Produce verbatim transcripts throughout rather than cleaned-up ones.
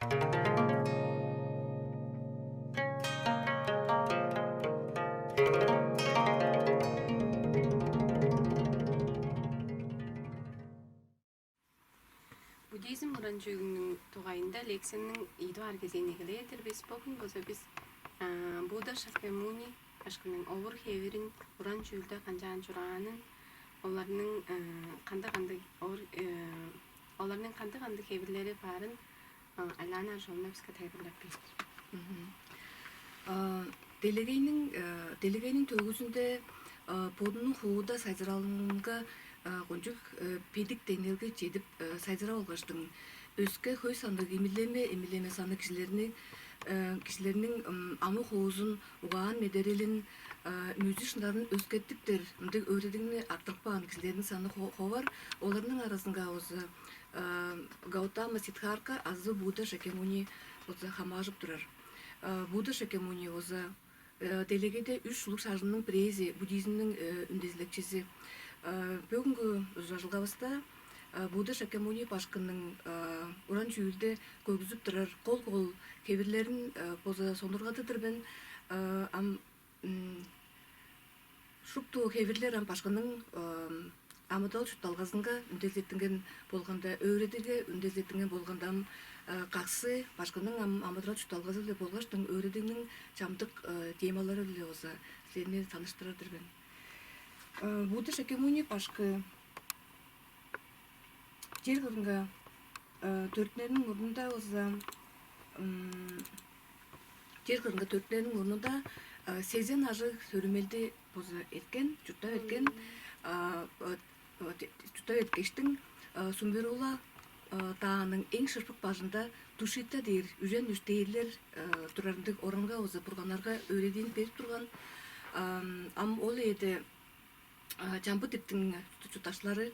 Буддизм уран чүүлүнүң дугайында лекцияның ийи дугаар кезээн эгелээр-дир бис. Бөгүн болза бис Будда Шакьямуни башкының овур-хевирин, уран чүүлде канчаан чораанын, оларның кандыг-кандыг овур оларның кандыг-кандыг хевирлери баарын Айлаана Аржоловна биске тайылбырлап бээр. Делегейниң делегейниң төгүзүнде бодунуң хууда сайзыралынга кончуг бедик деңнелге чедип сайзырап алгаштың, өске хөй санныг эмилеме эмилеме санныг кижилерни кижилерниң амы-хуузун, угаан медерелин, мүзү шынарын өскеттиптер мындыг өөредигни арттырып каан кижилерниң саны ховар. Оларның аразынга оза Гаутама Сиддхартха азы Будда Шакьямуни оза хамаажып турар. Будда Шакьямуни оза делегейде үш улуг шажынның бирээзи, буддизмниң үндезилекчизи. Бөгүнгү ужуражылгавыста Будда Шакьямуни башкының уран чүүлде көргүзүп турар кол-кол хевирлерин боза сонургадыдыр мен. Ам шупту хевирлер ам башкының амыдырал чуртталгазынга үндезилеттинген болганда, өөредиге үндезилеттинген болганда, ам каксы башкының ам амыдырал чуртталгазы-биле болгаштың өөредигниң чамдык темалары-биле оза силерни таныштырар-дыр мен. Будда Шакьямуни башкы чер кырынга төрүттүнерниң мурнунда оза чер кырынга төрүттүнерниң мурнунда сезен ажыг төрүмелди боза эрткен, чурттап эрткен. Чурттап эрткештиң, Сумбирула дааның эң шырпык бажында Тушита дээр үжен үш дээрлер турарындыг оранга оза бурганнарга өөредиин берип турган. Ам ол ээде чамбы диптиң чурттакчылары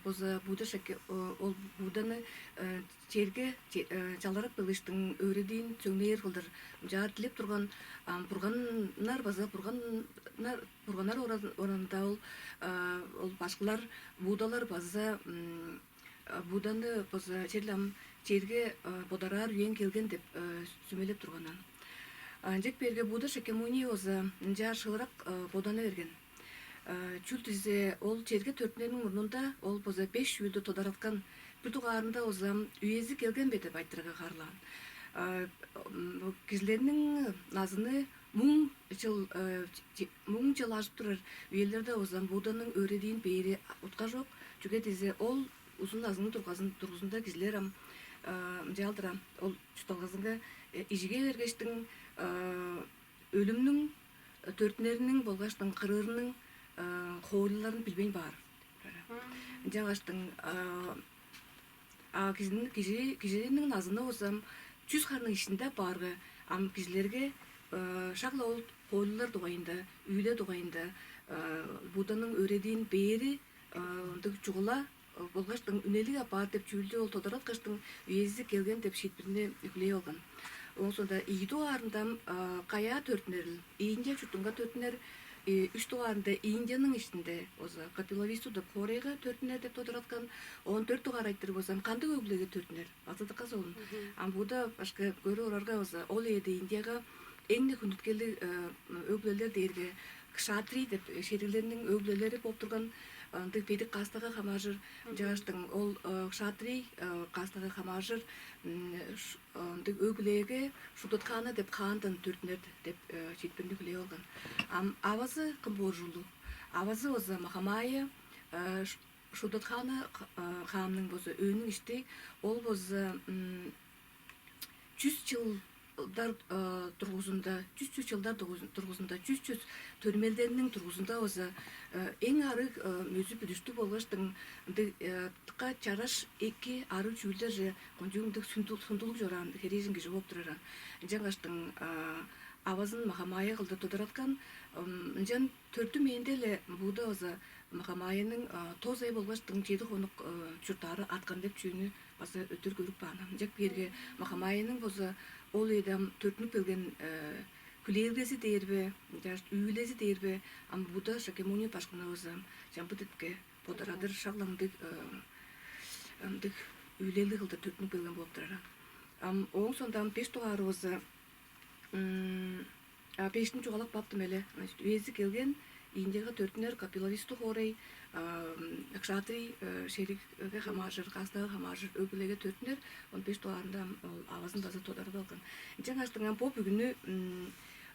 боза Будда Шакья ол Будданы черге чаларап келгештиң өөредиин сөңнээр кылдыр ынчаар дилеп турган. Бурганнар база бурганнар бурганнар оранында ол ол башкылар, Буддалар база Будданы база черле ам черге бодараар үең келген деп сүмелеп турганнар. Ынчап бээрге Будда Шакьямуни база ынчаар шыырак бодана берген. Чүл дизе, ол черге төрүттүнерниң мурнунда ол база беш чүүлдү тодараткан, бир дугаарында база үези келген бе деп айтырыгга харыылаан. Кижилерниң назыны муң чыл муң чыл ажып турар үелерде база Будданың өөредиин бээри утка чок. Чүге дизе, ол узун назының тургузунда кижилер ам ынчалдыр ам ол чуртталгазынга ижиге бергештиң, өлүмнүң төрүттүнериниң болгаштың кырыырының хоойлуларын билбейн баар. Ынчангаштың а кижиниң кижи кижиниң назыны болза чүс харның ишинде баарга, ам кижилерге шак-ла ол хоойлулар дугайында, үүле дугайында, Будданың өөредиин бээри ындыг чугула болгаштың үнелиг апаар деп чүүлдү ол тодараткаштың үези келген деп шиитпирни үглээп алган. Ооң соонда ийи дугаарында каяа төрүттүнерил? Индия чуртунга төрүттүнер. Үш дугаарында Индияның иштинде оза Капилависту деп хоорайга төрүттүнер деп тодараткан. Оон дөрт дугаар айтырыг болза, кандыг өг-бүлеге төрүттүнер? База дыка солун. Ам буда башка көрүп орарга болза, ол ээде Индияга эң-не хүндүткелдиг өг-бүлелер дээрге кшатри деп шериглерниң өг-бүлелери болуп турган, ындыг бедик кастага хамааржыр. Ынчангаштың ол кшатри кастага хамааржыр ындыг өг-бүлеге Шудатхана деп хаандан төрүттүнер деп чиитпирни хүлээп алган. Ам авазы кым боор ужурлуг? Авазы болза Махамая, Шудатхана хаанның болза өөнүң ишти. Ол болза чүс чылдар тургузунда, чүс чүс чылдар тургузунда, чүс чүс төрүмелдерниң тургузунда болза эң арыг мөзү бүдүштүг болгаштың, ындыг дыка чараш эки арыг чүүлдерже кончуг ындыг сундулуг чораан херээжен кижи болуп турар. Ынчангаштың авазын Махамая кылдыр тодараткан. Ынчан төрүттү мээндей-ле Будда база Махамаяның тос ай болгаштың чеди хонук чурттаары арткан деп чүвени база өттүр көрүп каан. Ынчап кээрге Махамаяның болза ол ээде ам төрүттүнүп келген хүлээлгези дээр бе, ынчаш үүлези дээр бе, ам Будда Шакьямуни башкыны болза чамбы дитке бодарадыр шак-ла ындыг ындыг үүлелиг кылдыр төрүттүнүп келген болуп турар. Ам ооң соонда ам беш дугаарывыс, м, а, бештин чугаалап кааптым эле. Значит, үези келген, Индияга төрүттүнер, Капилавастху хоорай, а, м, кшатри, э, шеригге хамааржыр, кастага хамааржыр өг-бүлеге төрүттүнер, он беш дугаарында ам ол авазын база тодарадып алган. Ынчангаштың ам бо бүгүнү, м,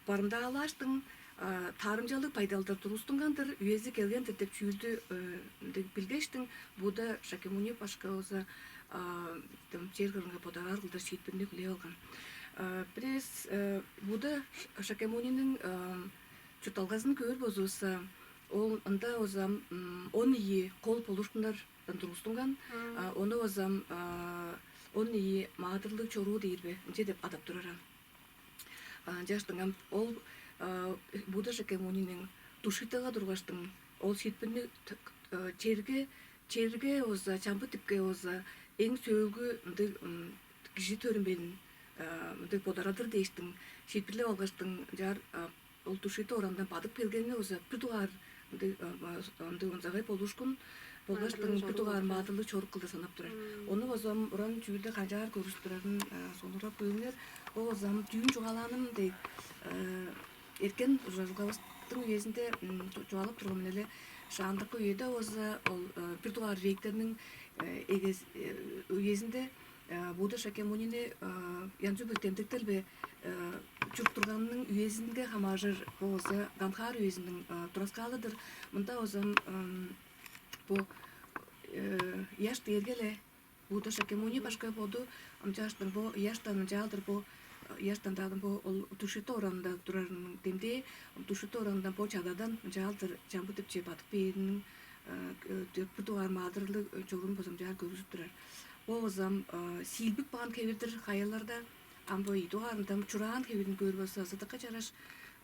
барымдаалааштың, а, таарымчалыг байдалдар тургустунган-дыр, үези келген-дир деп чүүлдү, э, мындыг билгештиң, Будда Шакьямуни башкы болза, а, дем чер кырынга бодарар кылдыр шиитпирни хүлээп алган. А, бирээс, э, Будда Ш-, Шакьямуниниң, а, чуртталгазын көөр болзувусса, ол ында болза, м, он ийи кол болуушкуннардан тургустунган, а, ону болза, а, он ийи маадырлыг чоруу дээр бе, ынча деп адап турар ам. А, ынчангаштың ам ол, а, Будда Шакьямуниниң Тушитага тургаштың, ол шиитпирни т-, э, черге, черге болза, чамбы дипке болза, эң сөөлгү ындыг, м, кижи төрүмелин, э, ындыг бодарадыр дээштиң, шиитпирлеп алгаштың, ынчаар, а, ол Тушита орандан бадып келгени болза, бир дугаар ындыг, э, ындыг онзагай болуушкун болгаштың, бир дугаар маадырлыг чорук кылдыр санап турар. Ону болза ам уран чүүлде канчаар көргүзүп турарын, э, сонуургап көрүңер. Ол болза ам дүүн чугаалааным дег, э, эрткен ужуражылгавыстың үезинде, м, чу-, чугаалап турган мен эле, шаандакы үеде болза, ол, э, бир дугаар вектерниң, э, эгес-, э, үезинде, э, Будда Шакьямунини, э, янзы-бүрү демдектер-биле, э, чуруп турганының үезинге хамааржыр, бо болза Гандхара үезиниң, э, тураскаалы-дыр. Мында болза, м, бо, э, ыяш дээрге-ле Будда Шакьямуни башкы боду, ынчангаштың бо ыяштан ынчалдыр бо, э, ыяштан даадым бо ол Тушита оранында турарының демдээ, Тушита оранындан бо чададан ынчалдыр чамбы дипче бадып бээриниң, э, э, бир дугаар маадырлыг, э, чоруун база ынчаар көргүзүп турар. Бо база ам, э, сиилбип каан хевир-дир, хаяларда, ам бо ийи дугаарында ам чураан хевирин көөр болза, азы дыка чараш,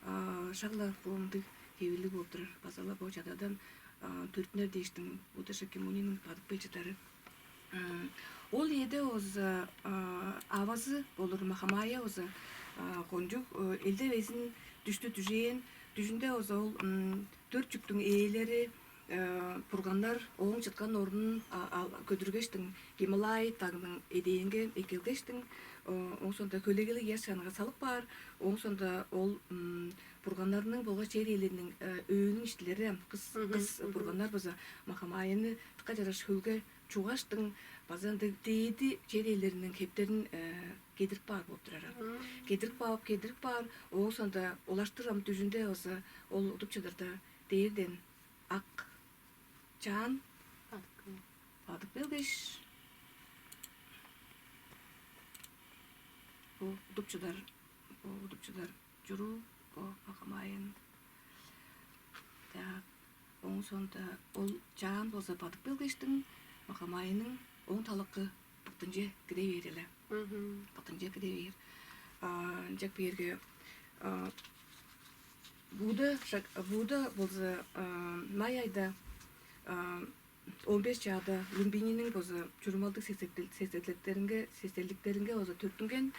а, шак-ла бо мындыг хевирлиг болуп турар. База-ла бо чададан, а, төрүттүнер дээштиң Будда Шакьямуниниң бадып кел чыдары. М, ол үеде болза, а, авазы болур Махамая болза, а, кончуг, э, элде безин дүштү дүжээн, дүжүнде болза ол, м, дөрт чүктүң ээлери, э, бурганнар ооң чыткан орнун, а, а, көдүргештиң, Гималай дагның эдээнге эккелгештиң, о-, ооң соонда хөлегелиг ыяш чанынга салып каар, ооң соонда ол, м, бурганнарның болгаш чер ээлериниң, э, өөнүң иштилери, ам кыс, кыс бурганнар база Махамаяны дыка чараш хөлге чуггаштың, база ындыг дээди чер ээлериниң хептерин, э, кедирип каар болуп турар ам. Кедирип каап, кедирип каар, ооң соонда улаштыр ам дүжүнде база ол удуп чыдарда дээрден ак чаан бадып келгеш, бо удуп чыдар, бо удуп чыдар чуруу, бо Махамаяны. Так, ооң соонда ол чаан болза бадып келгештиң, Махамаяның оң талакы быктынче кире бээр эле. Быктынче кире бээр. А, ынчап бээрге, а, Будда, Будда болза, а, май айда, а, он беш чаада Лумбининиң болза чурумалдыг сесептил-, сесетликтеринге, сесетликтеринге болза төрүттүнген,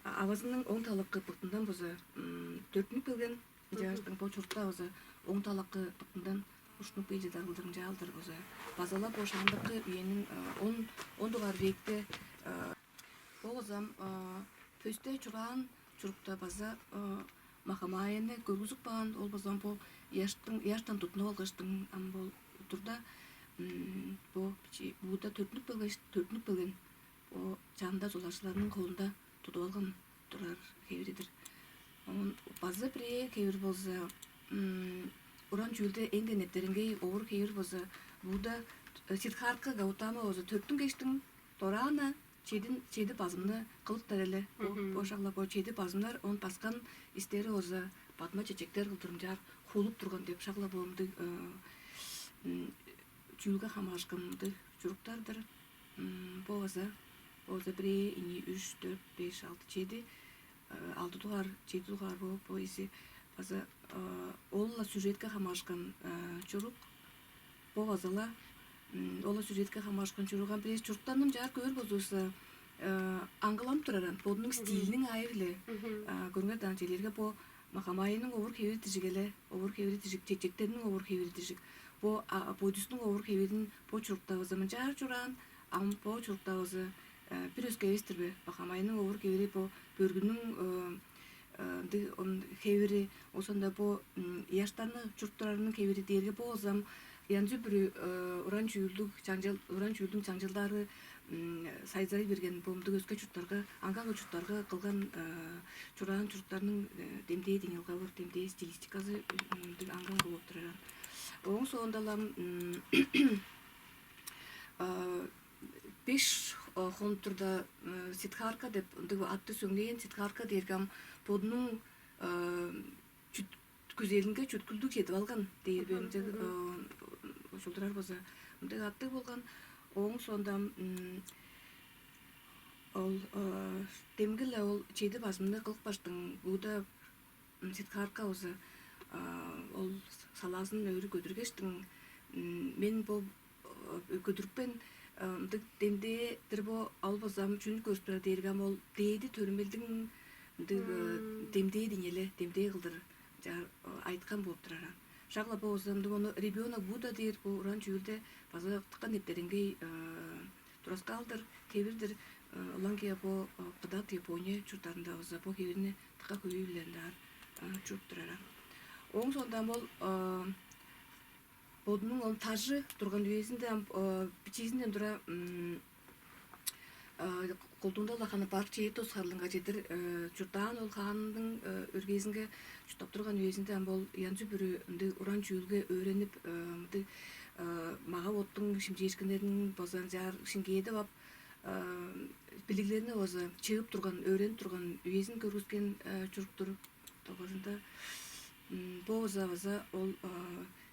а, авазының оң талакы быктындан болза, м, төрүттүнүп келген. Ынчангаштың бо чуртта болза оң талакы быктындан уштунуп кел чыдар кылдыр ынчалдыр болза, база-ла бо шаандакы үениң, а, он, он дугаар векте, а, бо болза ам, а, пөсте чураан чурукта база, а, Махамаяны көргүзүп каан, ол болза ам бо ыяштың, ыяштан туттунуп алгаштың, ам бо турда, м, бо бичии Будда төрүттүнүп келгеш, төрүттүнүп келген, бо чанында чолдакчыларының холунда тудуп алган турар хевири-дир. Оон база бирээ хевир болза, м, уран чүүлде эң-не нептереңгей овур хевир болза, Будда, э, Сиддхартха Гаутама болза төрүттүнгештиң, дораан-на чедин, чеди базымны кылыптар эле. Бо, бо шак-ла бо чеди базымнар, оон баскан истери болза, падма чечектер кылдыр ынчаар хуулуп турган деп шак-ла бо мындыг, э, м, чүүлге хамаарышкан мындыг чуруктар-дыр. М, бо база, бо база бирээ, ийи, үш, дөрт, беш, алды, чеди, э, алды дугаар, чеди дугаар бо, бо изи база, э, ол-ла сюжетке хамаарышкан, э, чурук. Бо база-ла, м, ол-ла сюжетке хамаарышкан чурук. Ам бирээзи чуруктарны ынчаар көөр болзувусса, э, аңгыланып турар ам, бодунуң стилиниң аайы-биле. А, көрүңер даан, чижээлээрге бо Махамаяның овур хевири дижик эле, овур хевири дижик, чечектерниң овур хевири дижик. Бо, а, буддистиң овур хевирин бо чурукта база мынчаар чураан, ам бо чурукта база, бир өске эвес-тир бе? Бо хамайының овур-хевири, бо бөргүнүң ындыг хевири, ошондо бо ыяштарны чуруп турарының хевири дээрге бо болзам янзы-бүрү уран чүүлдүг чаңчыл уран чүүлдүң чаңчылдары сайзырай берген, бо мындыг өске чурттарга, аңгы-аңгы чурттарга кылган чураан чуруктарның демдээ деңнелгавы, демдээ стилистиказы мындыг аңгы-аңгы болуп турар. Ооң соонда-ла беш хонуктурда Сидхартха деп ындыг атты сөңнээн. Сидхартха дээрге ам бодунуң күзелинге чүткүлдүг чедип алган дээр бе, ынча ошол турар болза, ындыг аттыг болган. Ооң соонда ол демги-ле ол чеди бажыңны кылып кааштың, Будда Сидхартха болза ол салаазын өрү көдүргештиң, мен бо көдүрүпкен ындыг демдээ-дир бо, ол болза ам чүнү көрүстүрер дээрге, ам ол дээди төрүмелдиң ындыг демдээ деңнели, демдээ кылдыр чаар айыткан болуп турар. Шак-ла бо болза ындыг, ону ребёнок Будда дээр, бо уран чүүлде база дыка нептереңгей тураскаал-дыр, хевир-дир. Ылаңгыя бо Кыдат, Япония чурттарында база бо хевирни дыка хөйү-биле ынаар чуруп турар. Ооң соонда ам ол бодунуң ол тажы турган үезинде ам бичиизинден тура колдуунда-ла ханы барык чээрби тос харлыынга чедир чурттаан ол хаанның өргээзинге чурттап турган үезинде ам ол янзы-бүрү ындыг уран чүүлге өөренип, ындыг мага-боттуң шимчээшкиннерин база ынчаар шиңгээдип ап, билиглерни база чыып турган, өөренип турган үезин көргүскен чурук-тур. Догазында бо база база ол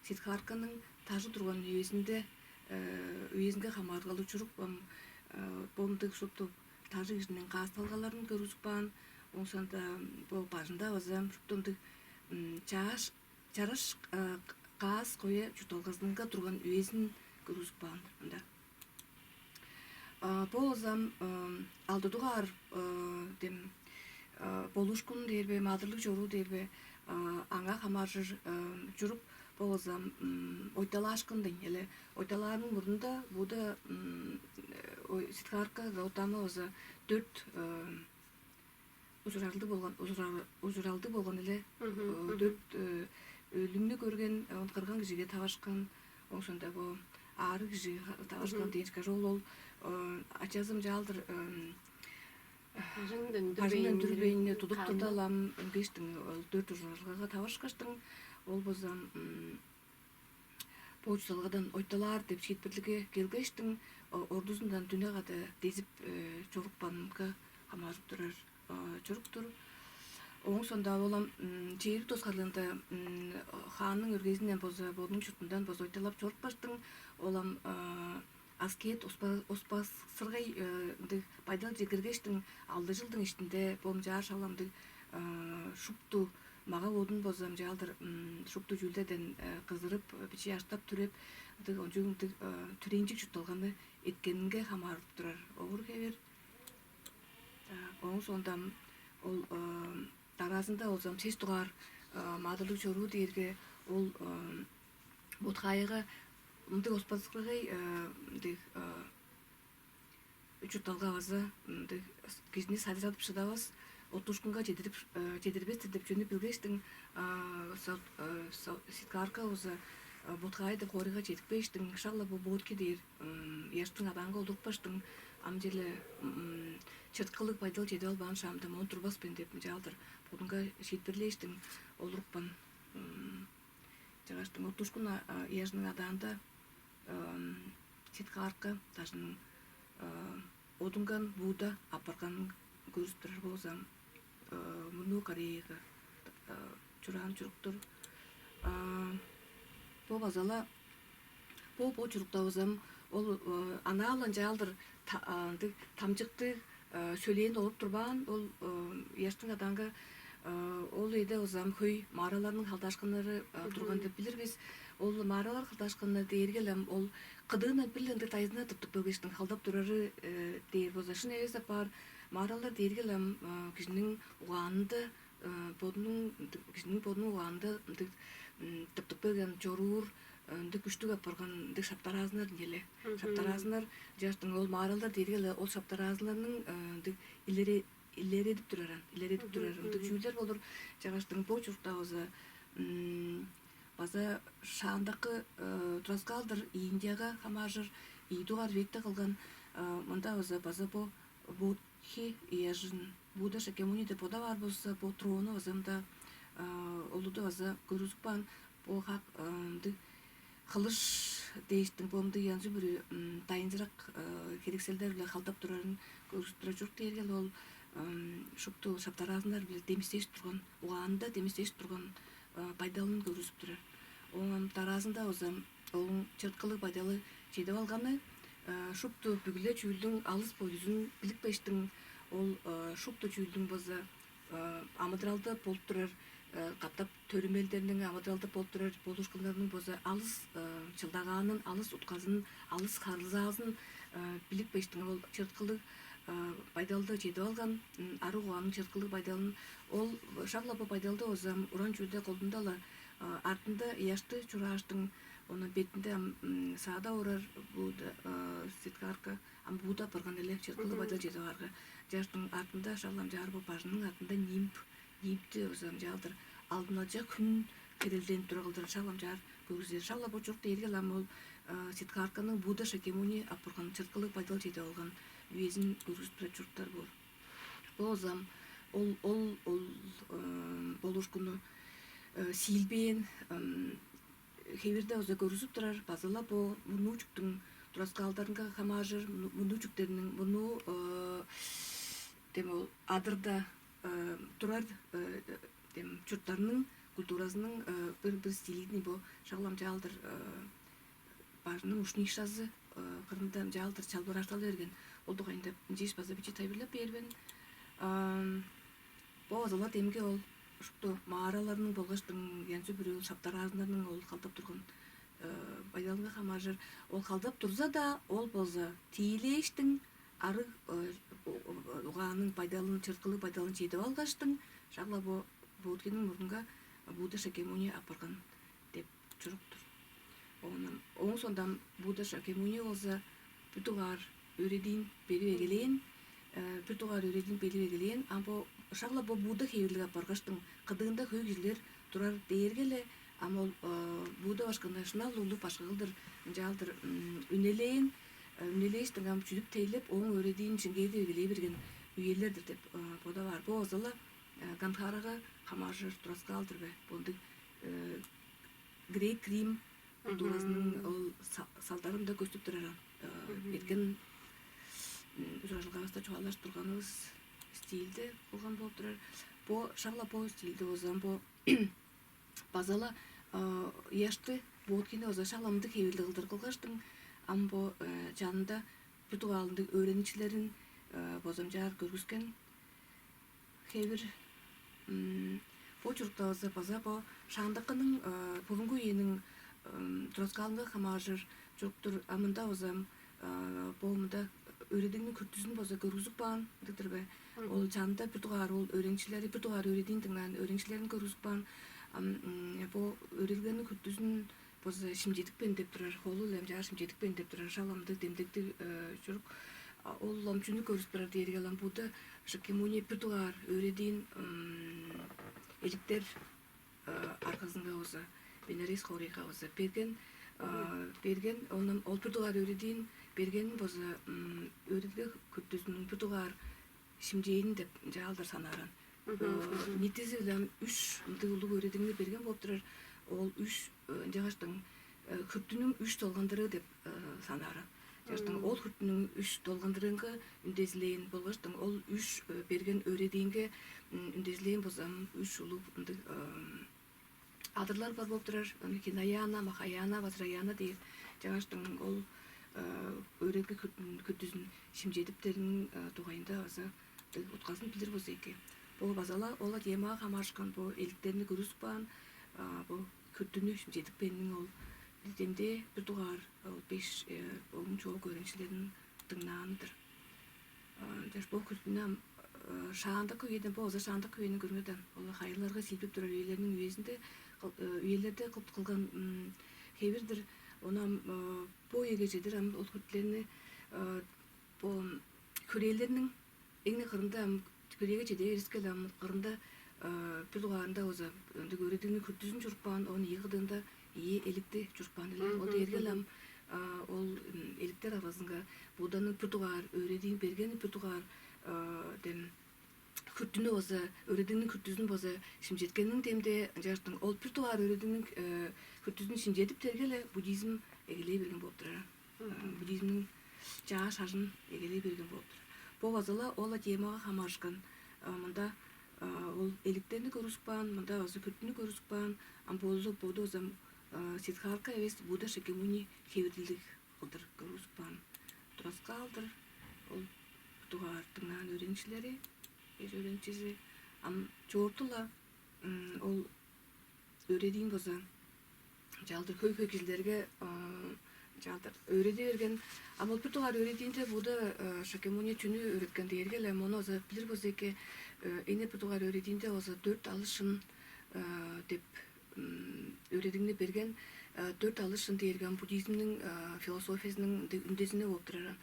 Сидхартханың тажы турган үезинде, үезинге хамаарылгалыг чурук. Ам бо ындыг шупту тажы кижиниң каасталгаларын көргүзүп каан. Ооң соонда бо бажында база шупту ындыг чааш чараш каас коя чуртталгазынга турган үезин көргүзүп каан-дыр мында. Бо болза ам алды дугаар дем болуушкун дээр бе, маадырлыг чоруу дээр бе, аңаа хамааржыр чурук. Бо болза ам ойталаашкын дээни. Эле ойталаарының мурнунда Будда Сидхартха Гаутама база дөрт ужуралдыг болган, ужуралдыг болган эле. Дөрт өлүмнү көрген, оон кырган кижиге таварышкан, ооң соонда бо аарыг кижиге таварышкан дээш, каже ол ол ачазы ынчалдыр бажыңдан үндүрбейн тудуп турда-ла ам үнгештиң, ол дөрт ужуралгага таварышкаштың, ол болза бо чуртталгадан ойталаар деп шиитпирлигге келгештиң, ордузундан дүне када дезип чорупканынга хамаарып турар чурук-тур. Ооң соонда ол ам чээрби тос харлыында хаанның өргээзинден база бодунуң чуртундан база ойталап чорупкаштың, ол ам аскет, оспа-, оспа-, сыргай ындыг байдалче киргештиң, алды чылдың иштинде бо ам чаар шак-ла ындыг шупту мага-бодун база ынчалдыр шупту чүүлдерден кызырып, бичии аштап-түреп, ындыг кончуг ындыг түренчиг чуртталганы эрткенинге хамаарып турар овур-хевир. Ооң соонда ам ол дараазында болза ам сес дугаар маадырлыг чоруу дээрге ол Бодхаяга мындыг оспа-сыргай ындыг чуртталга база мындыг кижини садырадып шыдавас, оттуушкунга чедирип чедирбес-тир деп чүвени билгештиң, Сидхартха база Бодхая деп хоорайга чедипкештиң, шак-ла бо Бодхи дээр ыяштың адаанга олурупкаштың, ам черле чырыткылыг байдал чедип албаан шаамда, моон турбас мен деп, мынчалдыр бодунга шиитпирлээштиң олурупкан. Чыгаштың оттуушкун ыяжының адаанда Сидхартха дажының одунган Будда апарганын көрүп турар болза, мурнуу Кореяга чураан чурук-тур. Бо база-ла бо бо чуруктавызам ол анаалан чаалдыр ындыг тамчыктыг сөөлээн олуп турбаан. Ол ыяштың адаанга ол үеде узам хөй маараларның халдаашкыннары турган деп билир бис. Ол мааралар халдаашкыннар дээрге-ле ам ол кыдыындан бир-ле ындыг дайзыннар тыптып келгештиң халдап турары дээр болза шын эвес апаар. Мааралар дээрге-ле ам кижиниң угаанында бодунуң кижиниң бодунуң угаанында ындыг тыптып келген чоруур ындыг күштүг апарган ындыг шаптараазыннар ийин але. Шаптараазыннар, чаштың ол мааралдар дээрге-ле ол шаптараазыннарның ындыг илере илередип тураран, илередип турар ындыг чүүлдер болур. Чагаштың бо чурукта база база шаандакы тураскаалдыр Индияга хамааржыр ийи дугаар векте кылган. Мында база база бо Бодхи ыяжын Будда Шакьямуни деп бодап аар болза, бо трону база мында олуду база көргүзүп каан. Бо хак ындыг кылыш дээштиң бо мындыг янзы-бүрү дайынзырак херекселдер-биле халдап турарын көргүзүп турар чурук дээрге ол шупту шаптараазыннар-биле демистежип турган, угаанында демистежип турган байдалын көргүзүп турар. Ооң дараазында база ооң чырыткылыг байдалы чедип алганы шупту бүгү-ле чүүлдүң алыс бойдузун билипкештиң, ол шупту чүүлдүң база амыдыралда болуп турар, катап төрүмелдерниң амыдыралда болуп турар болуушкуннарның база алыс чылдагаанын, алыс утказын, алыс харылзаазын билипкештиң, ол чырыткылыг байдалды чедип алган, арыг угаанның чырыткылыг байдалын. Ол шак-ла бо байдалды база уран чүүлде колдунда-ла, артында ыяшты чурааштың, ону бетинде ам саада орар Будда, Сиддхартха, ам Будда апарган але, чырыткылыг байдал чедип аарга. Чаштың артында шак-ла ам чаар бо бажының артында нимб, нимбти база ам чаалдыр алдын-ача хүн херелденип турар кылдыр шак-ла ам чаар көргүзер. Шак-ла бо чурук дээрге-ле ам ол Сиддхартханың Будда Шакьямуни апарган чырыткылыг байдал чедип алган үезин көргүзүп турар чуруктар боор. Бо база ам ол ол ол болуушкунну сиилбээн хевирде база көргүзүп турар. База-ла бо мурнуу чүктүң тураскаалдарынга хамааржыр, мурнуу чүктерниң мурнуу дем ол адырда турар дем чурттарның культуразының бир бир стилидин бо шак-ла ам чаалдыр бажының уш нишазы кырында ам чаалдыр чалбарааштала берген. Ол дугайында ынчаш база бичии тайылбырлап бээр мен. Бо база-ла демги ол шупту маараларның болгаштың янзы-бүрү шаптараазыннарның ол халдап турган байдалынга хамааржыр. Ол халдап турза-даа, ол болза тиилээштиң, арыг угаанның байдалын, чырыткылыг байдалын чедип алгаштың, шак-ла бо Бодхиниң мурнунга Будда Шакьямуни апарган деп чурук-тур. Оон ооң соонда ам Будда Шакьямуни болза бир дугаар өөредиин берип эгелээн, бир дугаар өөредиин берип эгелээн. Ам бо шак-ла бо Будда хевирлиг апаргаштың, кыдыында хөй кижилер турар дээрге-ле, ам ол Будда башкыны шынап-ла улуг башкы кылдыр ынчаалдыр үнелээн, үнелээштиң ам чүдүп тейлеп, ооң өөредиин шиңгээдип эгелей берген үелер-дир деп бодап аар. Бо база-ла Гандхарага хамааржыр тураскаал-дыр бе? Бо ындыг Грек-Рим культуразының ол салдарын-даа көстүп турар. Эрткен ужуражылгавыста чугаалажып турганывыс стильде болган болуп турар. Бо шак-ла бо стильде болза ам бо база-ла ыяшты, Бодхини база шак-ла мындыг хевирлиг кылдыр кылгаштың, ам бо чанында бир дугаар ындыг өөреникчилерин бозумчаар көргүскен хевир. Бо чуруктавазы база бо шаандакының бурунгу үениң тураскаалынга хамааржыр чурук-тур. А мында база бо мында өөредигниң күртүзүн база көргүзүп каан ындыг-дыр бе? Ол чанында бир дугаар ол өөреникчилери, бир дугаар өөредиин дыңнаан өөреникчилерин көргүзүп каан. Бо өөредигниң күртүзүн база шимчедипкен деп турар, холу-биле ынчаар шимчедипкен деп турар, шак-ла мындыг демдектиг чурук. Ол ам чүнү көргүзүп турар дээрге, ам Будда Шакьямуни бир дугаар өөредиин эликтер аргазынга база, Бенарес хоорайга база берген, берген, оон ол бир дугаар өөредиин бергенин база өөредилге күртүзүнүң бир дугаар шимчээнин деп ынчаалдыр санааран. Ниитизи-биле ам үш ындыг улуг өөредигни берген болуп турар. Ол үш ынчангаштың күртүнүң үш долгандырыы деп санааран. Ынчангаштың ол күртүнүң үш долгандырыынга үндезилээн болгаштың, ол үш берген өөредиинге үндезилээн болза, ам үш улуг ындыг адырлар бар болуп турар. Аны Хинаяна, Махаяна, Ваджраяна дээр. Ынчангаштың ол өөредилге күртүзүн шимчедиптериниң дугайында база утказын билир болза эки. Бо база-ла ол темага хамаарышкан бо эликтерни көргүзүп каан, бо күртүнү шимчедипкениниң ол бир демдээ бир дугаар ол беш ооң чоок өөреникчилерин дыңнаан-дыр. Чаш бо күртүнү ам шаандакы үеден, бо база шаандакы үениң, көрүңер даан, ол хайырларга сиилбип турар үелерниң үезинде, үелерде кылып кылган хевир-дир. Ону ам бо үеге чедир ам ол хүртүлерни бо хүрээлерниң эң-не кырында ам хүрээге чеде берискел ам кырында бир дугаарында база ындыг өөредигниң хүртүзүн чурупкаан, оон ийи кыдыында ийи эликти чурупкаан эле. Ол дээрге-ле ам ол эликтер аразынга Будданың бир дугаар өөредиин берген, бир дугаар дем хүртүнү база, өөредигниң хүртүзүн база шимчеткениниң демдээ, ынчаштың ол бир дугаар өөредигниң хүртүзүн шимчедип дээрге-ле буддизм эгелей берген болуп турар. Буддизмниң чаа шажын эгелей берген болуп турар. Бо база-ла ол темага хамаарышкан. Мында ол эликтерни көргүзүп каан, мында база хүртүнү көргүзүп каан, ам боду боду база Сиддхартха эвес, Будда Шакьямуни хевирлиг кылдыр көргүзүп каан. Тураскаалдыр ол дугаар дыңнаан өөреникчилери, беш өөреникчизи ам чоорту-ла ол өөредиин база чаалдыр хөй-хөй кижилерге чаалдыр өөреди берген. Ам ол бир дугаар өөредиинде Будда Шакьямуни чүнү өөреткен дээрге-ле, мону база билир болза эки, эне бир дугаар өөредиинде база дөрт алышын деп өөредигни берген. Дөрт алышын дээрге ам буддизмниң философиясының үндезини болуп турар.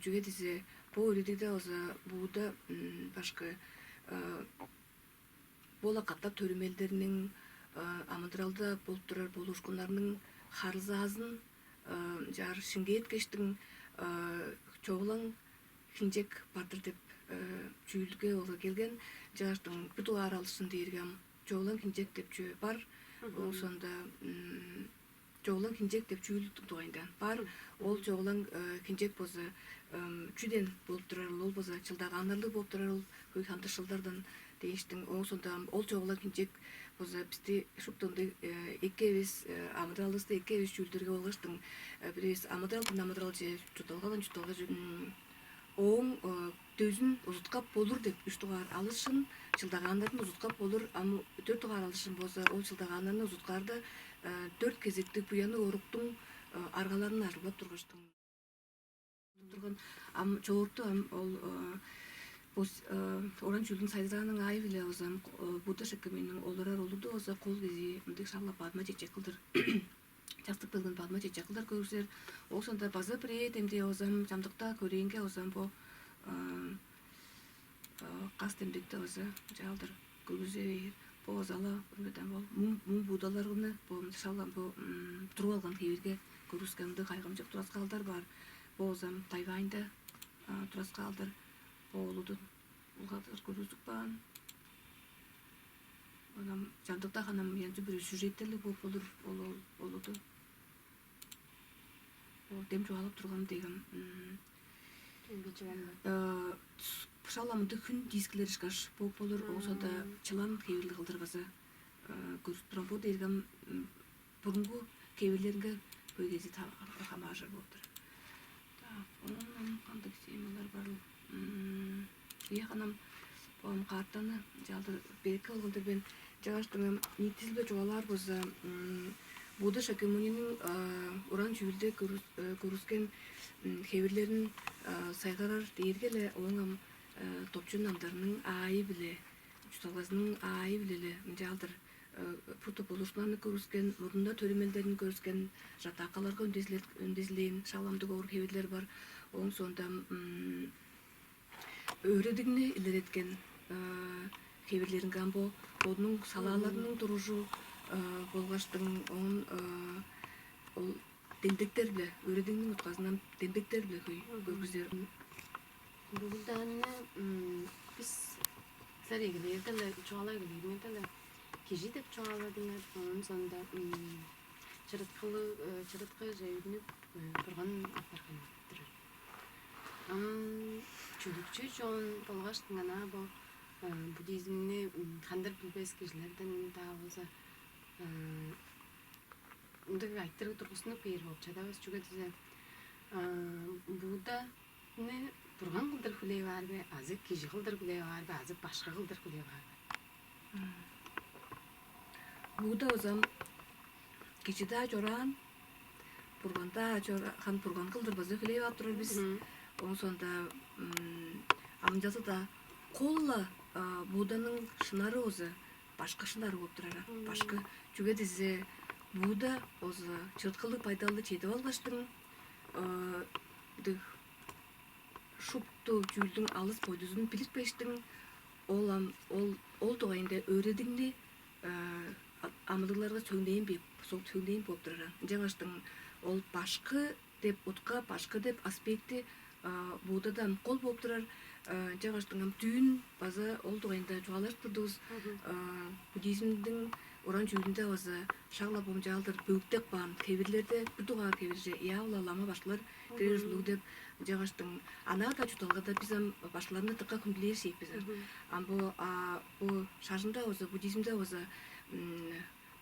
Чүге дизе бо өөредигде база Будда башкы бо-ла катап төрүмелдерниң, амыдыралда болуп турар болуушкуннарның харылзаазын чаар шиңгээткештиң, чогулаң хинчек бар-дыр деп чүүлге база келген. Чааштың бир дугаар алышын дээрге ам чогулаң хинчек деп чүве бар. Ол соонда чогулаң хинчек деп чүүл дугайында бар. Ол чогулаң хинчек база чүден болуп турарыл? Ол база чылдагааннарлыг болуп турарыл, хөй хандыршылдардан дээштиң. Ооң соонда ол чогулаң хинчек база бисти шупту ындыг эки эвес, амыдыралывыста эки эвес чүүлдерге болгаштың, бир эвес амыдыралдан амыдыралче, чуртталгадан чуртталгаже ооң дөзүн узуткап болур деп үш дугаар алышын, чылдагааннарын узуткап болур. Ам дөрт дугаар алышын болза, ол чылдагааннарын узуткаарда, дөрт кезектиг буянныг оруктуң аргаларын ажыглап тургаштың турган. Ам чоорту ам ол бо уран чүүлдүң сайзырааның аайы-биле база ам Будда Шакьямуниниң олурар олурду база кол кижи мындыг шак-ла бадма чечек кылдыр частып келген бадма чечек кылдыр көргүзер. Ол соонда база бирээ демдээ база ам чамдыкта көрээнге база ам бо кас демдекте база чаалдыр көргүзе бээр. Бо база-ла ынчадан бол муң муң Буддаларны бо шак-ла бо туруп алган хевирге көргүскен ындыг кайгамчык тураскаалдар бар. Бо база ам Тайваньда тураскаалдар. Бо олуду улгадыр көргүзүп каан. Оон ам чамдыкта ханам янзы-бүрү сюжеттерлиг болуп болур ол олуду. Ол дем чугаалап турган дегем. Чүгле чылан ба? Шала мындыг хүн дискилер ышкаш болуп болур. Ооң соонда чылан хевирлиг кылдыр база көрүп турган. Бо дээрге ам бурунгу хевирлеринге хөй кезии хамааржыр болуп тур. Так, оон кандыг темалар барыл? Ийе, ханам, бо ам картаны чаалдыр береке болган-дыр мен. Чыгаш дыңнам ниитизи-биле чугаалаар болза, Будда Шакьямуниниң уран чүүлде көргүскен хевирлерин сайгарар дээрге-ле ооң ам топчун амдарының аайы-биле, чуртталгазының аайы-биле-ле ынчалдыр пурту болуушкуннарны көргүскен, мурнунда төрүмелдерин көргүскен, жатаакаларга үндезилээн шак-ла мындыг оор хевирлер бар. Ооң соонда өөредигни илереткен хевирлеринге ам бо бодунуң салааларының туружу болгаштың, оон ол демдектер-биле, өөредигниң утказындан демдектер-биле хөй көргүзер. Будданы бис силер эгелээрде-ле, чугаалап эгелээринде-ле кижи деп чугааладыңар, оон соонда чырыткылыг, чырыткыже үнүп, Бурган апарган турар. Ам чүдүкчү чон болгаш дыңнанаа бо буддизмни кандыр билбес кижилерден-даа болза ындыг айтырыг тургустунуп кээр болуп чадавас. Чүге дизе Будданы Бурган кылдыр хүлээп аар бе, азы кижи кылдыр хүлээп аар бе, азы башкы кылдыр хүлээп аар бе? Будда база кижи-даа чораан, Бурган-даа чораан, Бурган кылдыр база хүлээп ап турар бис. Ооң соонда ам ынчалза-даа кол-ла Будданың шынары болза башкы шынары болуп турар. Башкы, чүге дизе Будда болза чырыткылыг байдалды чедип алгаштың, э, дыг шупту чүүлдүң алыс бойдузун билипкештиң, ол ам ол ол дугайында өөредигни, э, а- амыдыгларга сөңнээн беп, сөңнээн болуп турар. Ынчангаштың ол башкы деп утка, башкы деп аспекти, а, Буддадан кол болуп турар. Ынчангаштың ам дүүн база ол дугайында чугаалажып турдувус. Буддизмдиң уран чүүлүнде база шак-ла бомчаалдыр бөлүктеп каан кевирлерде бир дугаар кевирже Иавла лама башкылар кирер ужурлуг деп. Ынчангаштың анаа-даа чуртталгада биз ам башкыларны дыка хүндүлээр шиик бис ам. Ам бо а, бо шажында база, буддизмде база, м,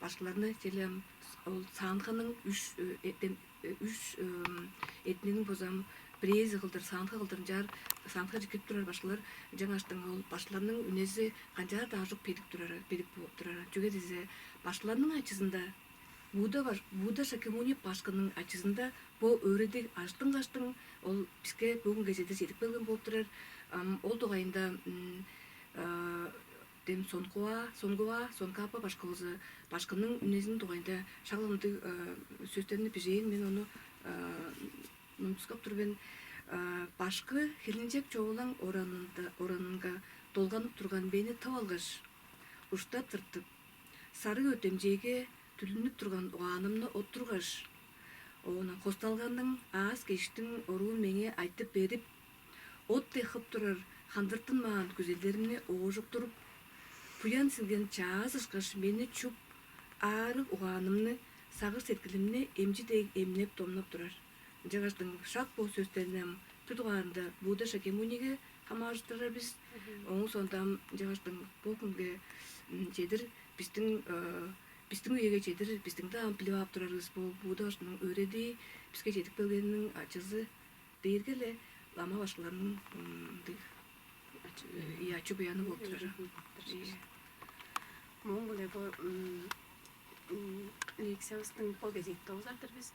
башкыларны черле ам ол саанханың үш, э, эден- э, үш, эм, этниниң база ам бирээзи кылдыр, саанха кылдыр ынчаар, саанха кирип турар башкылар. Ынчангаштың ол башкыларның үнези канчаар-даа ажык бедик турары, бедик бооп турары. Чүге дизе башкыларның ачызында, Будда баш- Будда Шакьямуни башкының ачызында бо өөредиг ажыттынгаштың, ол биске бөгүнге чедир чедип келген болуп турар. Ам ол дугайында, м, а, дем Сонгуа, Сонгуа, Сонгапа башкы болза, башкының үнезиниң дугайында шак ындыг, э, сөстерни бижээн, мен ону, э, номчуксап тур мен. Э, башкы хилинчек човулаң оранында, оранынга долганып турган мени тып алгаш, уштап тыртып, сарыг өртемчейге түлүнүп турган угаанымны оттургаш, оон хосталганың аас-кежиктиң оруун меңээ айтып берип, от дег хып турар хандыртынмаан күзелдеримни оожуктуруп, буян сиңген чааз ышкаш мени чуп, аарыг угаанымны, сагыш-сеткилимни эмчи дег эмнеп-домнап турар. Ынчангаштың шак бо сөстерни ам бир дугаарында Будда Шакьямуниге хамаарыштырар бис. Ооң соонда ам ынчангаштың бо хүнге, м, чедир бистиң, э, бистиң үеге чедир бистиң-даа ам билип ап турарывыс, бо Будда башкының өөредии биске чедип келгениниң ачызы дээрге-ле лама башкыларның, м, ындыг, ачы, э, ийе, ачы-буяны болуп турар. Өөредии болуп турар. Ийе. Мооң-биле бо, м, м, лекциявыстың бо кезекти дозар-дыр бис.